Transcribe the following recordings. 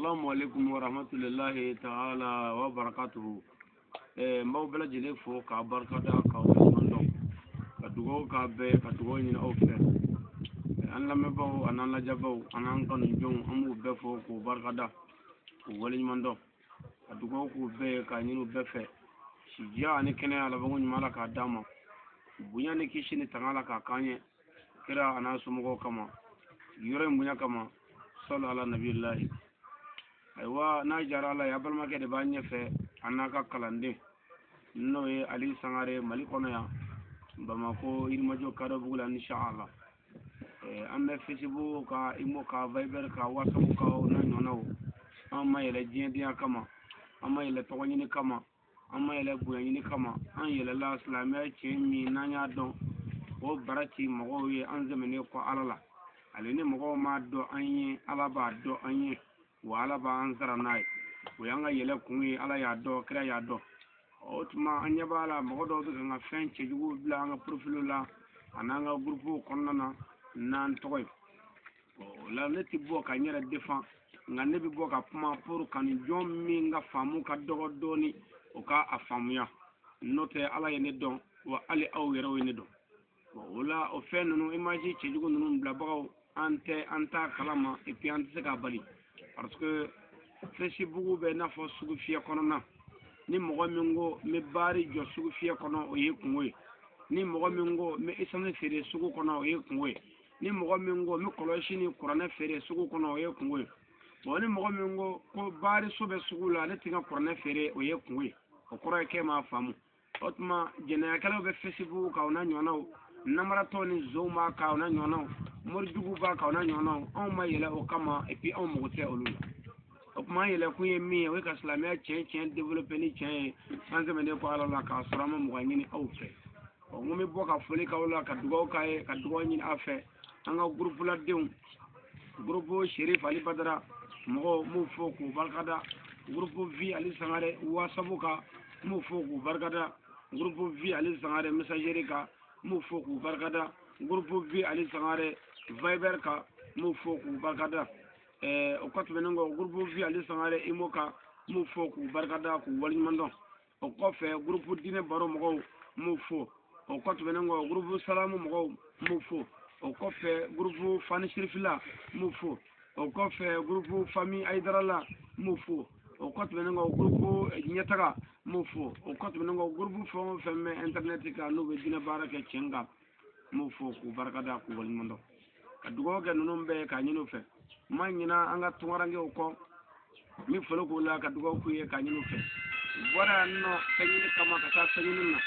Assalamu alaikum wa rahmatullahi ta'ala wa barakatuhu. N b'aw bɛɛ lajɛlen fo k'a barikada, k'aw waleɲuman dɔn, ka dugawu k'a bɛɛ, ka dugawu ɲini aw fɛ. An lamɛnbaaw an'an lajɛbaaw an'an kanujɔnw, an b'u bɛɛ fo k'u barikada, k'u waleɲuman dɔn, ka dugawu k'u bɛɛ ye, k'a ɲini u bɛɛ fɛ sidiya ani kɛnɛya, labanko ɲuman la k'a d'an ma, bonya ni kisi ni tanga la k'a k'an ye kira an'a somɔgɔw kama, yɔrɔ in bonya kama, sɔlɔ ala nabiyilahi. Ayiwa, n'a jara ala ye, a balimakɛ de b'a ɲɛfɛ a n'a ka kalanden, n'o ye Ali Sangare, Mali kɔnɔ yan, Bamako, Yirimajɔ Kadɔbugu la, inshallah. An bɛ Facebook ka, Imo ka, Viber ka, WhatsApp ka, o n'a ɲɔgɔnnaw. An ma yɛlɛ diɲɛdenya kama, an ma yɛlɛ tɔgɔ ɲini kama, an ma yɛlɛ bonya ɲini kama. An yɛlɛla silamɛya tiɲɛ min n'an y'a dɔn, o bara ci mɔgɔw ye an sɛmɛnen kɔ Ala la. Ale ni mɔgɔw m'a dɔn an ye, Ala b'a dɔn an ye, wa Ala b'an sara n'a ye. O y'an ka yɛlɛ kun ye. Ala y'a dɔn, kira y'a dɔn. O tuma an ɲɛ b'a la, mɔgɔ dɔw bɛ kan ka fɛn cɛjugu bila an ka profil la an'an ka groupe kɔnɔna na n'an tɔgɔ ye. O la ne tɛ bɔ ka n yɛrɛ défend, nka ne bɛ bɔ ka kuma pour ka nin jɔn min ka faamu ka dɔgɔ dɔɔni, o ka a faamuya. N'o tɛ, Ala ye ne dɔn, wa hali aw yɛrɛw ye ne dɔn. O la, o fɛn ninnu, image cɛjugu ninnu bilabagaw, an tɛ an t'a kalama, et puis an tɛ se k'a bali, parce que Facebook bɛ i n'a fɔ sugu fiyɛ kɔnɔna. Ni mɔgɔ min ko n bɛ baari jɔ sugu fiyɛ kɔnɔ, o ye kungo ye. Ni mɔgɔ min ko n bɛ essence feere sugu kɔnɔ, o ye kungo ye. Ni mɔgɔ min ko n bɛ kɔlɔsi ni kuranɛ feere sugu kɔnɔ, o ye kungo ye. Bon, ni mɔgɔ min ko ko baari so bɛ sugu la, ne tɛ n ka kuranɛ feere, o ye kungo ye. O kɔrɔ ye k'e m'a faamu. O tuma jɛnɛyakɛlaw bɛ Facebook kan, o n'a ɲɔgɔnnaw, namaratɔw ni zonw b'a kan, o n'a ɲɔgɔnnaw, morijuguw b'a kan, o n'a ɲɔgɔnnaw. Anw ma yɛlɛ o kama, et puis anw mago tɛ olu la. O tuma an yɛlɛkun ye min ye, o ye ka silamɛya tiɲɛ tiɲɛ développer ni tiɲɛ ye, an sɛmɛnen kɔ Ala la, k'a sɔrɔ an ma mɔgɔ ɲini aw fɛ. Ɔ, n ko n bɛ bɔ ka foli k'aw la, ka dugawu k'a ye, ka dugawu ɲini aw fɛ. An ka groupe ladenw, groupe Sherif Ali Badara mɔgɔw, n b'u fo k'u barikada. Groupe V Ali Sangare WhatsApp kan, n b'u fo k'u barikada. Groupe V Ali Sangare messagerie kan, n b'u fo k'u barikada. Groupe V Ali Sangare Viber kan, n b'u fo k'u barikada. O kɔ tɛmɛnen kɔ, groupe V Ali Sangare Imo kan, n b'u fo k'u barikada, k'u waleɲuman dɔn. O kɔfɛ, groupe Diinɛ Baro mɔgɔw, n b'u fo. O kɔ tɛmɛnen kɔ, groupe Salamu mɔgɔw, n b'u fo. O kɔfɛ, groupe Fani Sirifila, n b'u fo. O kɔfɛ, groupe Famille Ayidara la, n b'u fo. O kɔ tɛmɛnen kɔ, groupe Ɲɛtaga, n b'u fo. O kɔ tɛmɛnen kɔ, groupe fɛn o fɛn bɛ internet kan, n'u bɛ diinɛ baara kɛ tiɲɛ kan, n b'u fo k'u barikada, k'u waleɲuman dɔn, ka dugawu kɛ ninnu bɛɛ ye, k'a ɲini u fɛ. N ma ɲina an ka tunkarankew kɔ, n bɛ foli k'u la, ka dugawu k'u ye, k'a ɲini u fɛ. U bɔra yan nɔ fɛn ɲini kama ka taa fɛn ɲini na,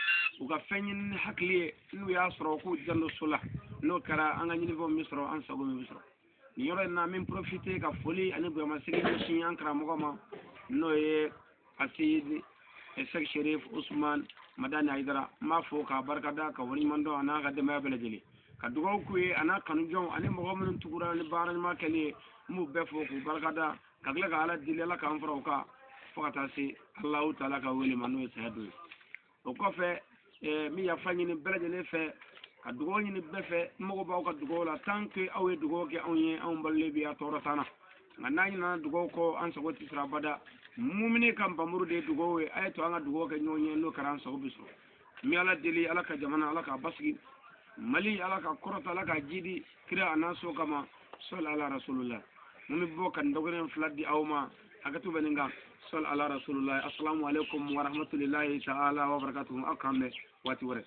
u ka fɛn ɲini ni hakili ye. N'u y'a sɔrɔ, k'u janto so la. N'o kɛra, an ka ɲinifɛnw bɛ sɔrɔ, an sago min bɛ sɔrɔ. Nin yɔrɔ in na, n bɛ profiter ka foli ani bonyamasegin ɲɛsin an karamɔgɔ ma, n'o ye Aseyidi Sɛki Sherif Usman Madani Ayidara. N b'a fo k'a barikada, ka waleɲuman dɔn, a n'a ka denbaya bɛɛ lajɛlen, ka dugawu k'u ye, a n'a kanujɔnw ani mɔgɔ minnu tugura ni baara ɲuman kɛli ye. N b'u bɛɛ fo k'u barikada, ka tila ka Ala deli, Ala k'an fara u kan fo ka taa se Alahu taala ka wele ma, n'o ye saya don ye. O kɔfɛ, n bɛ yafa ɲini bɛɛ lajɛlen fɛ, ka dugawu ɲini bɛɛ fɛ. N mago b'aw ka dugawu la. Tant que aw ye dugawu kɛ anw ye, anw balolen bi, a tɔɔrɔ t'an na. Nka n'an ɲinɛna dugawu kɔ, an sago tɛ sɔrɔ abada. Mumini ka npamuru de ye dugawu ye. A ye to an ka dugawu kɛ ɲɔgɔn ye, n'o kɛra, an sago bɛ sɔrɔ. N bɛ Ala deli, Ala ka jamana, Ala k'a basigi. Mali, Ala ka kɔrɔta, Ala ka jidi kira a n'a so kama, sɔli ala rasulullah. Mun bɛ bɔ ka nin dɔgɔnin fila di aw ma, hakɛto bɛ nin kan, sɔli ala rasulullah. Assalamu alaikum wa rahmatullahi ta'ala wa barakatuhu. Aw k'an bɛn waati wɛrɛ.